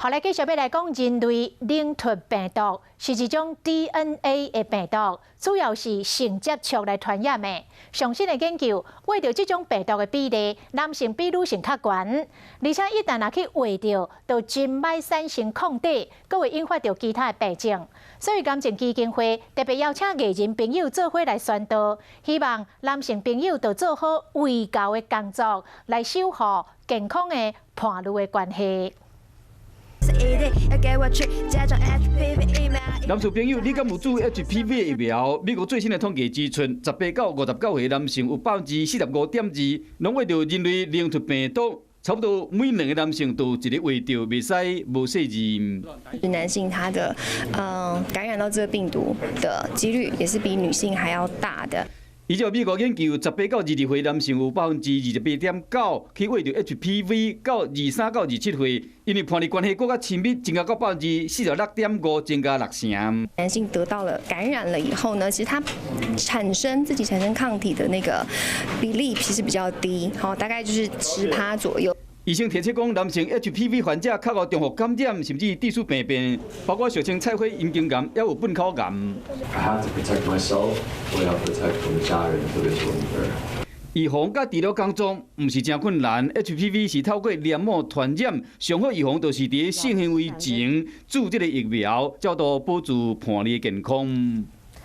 好，來繼續欲來講人類冷突病毒，是一種 DNA 的病毒，主要是性接觸來傳染的。上新的研究，患著這種病毒的比例，男性比女性較懸，而且一旦若去患著，就真歹產生抗體，閣會引發著其他的病症。所以，癌症基金會特別邀請藝人朋友做伙來宣導，希望男性朋友都做好衛教的工作，來守護健康的伴侶的關係。男士朋友，你敢有注 HPV 疫苗？美國最新的統計指出，18到59歲男性有45.2%攏患著人類冷突病毒，差不多每兩個男性都有一個患著，袂使無細認。男性他的感染到這個病毒的幾率也是比女性還要大的。依照美國研究，18到22歲男性有28.9%去患著 HPV，到23到27歲，因為伴侶關係閣較親密，增加到46.5%，增加六成。男性得到了感染了以後呢，其實他自己產生抗體的那個比例其實比較低，好，大概就是10趴左右。醫生提醒講，男性 HPV 患者較會重複感染，甚至致使病變，包括俗稱菜花陰莖癌，抑有糞口癌。 I have to protect myself，我也要 protect 我的家人，特別是我女兒。預防佮治療工作毋是誠困難，HPV 是透過黏膜傳染，上好預防就是佇性行為前注這個疫苗，才都保住伴侶健康。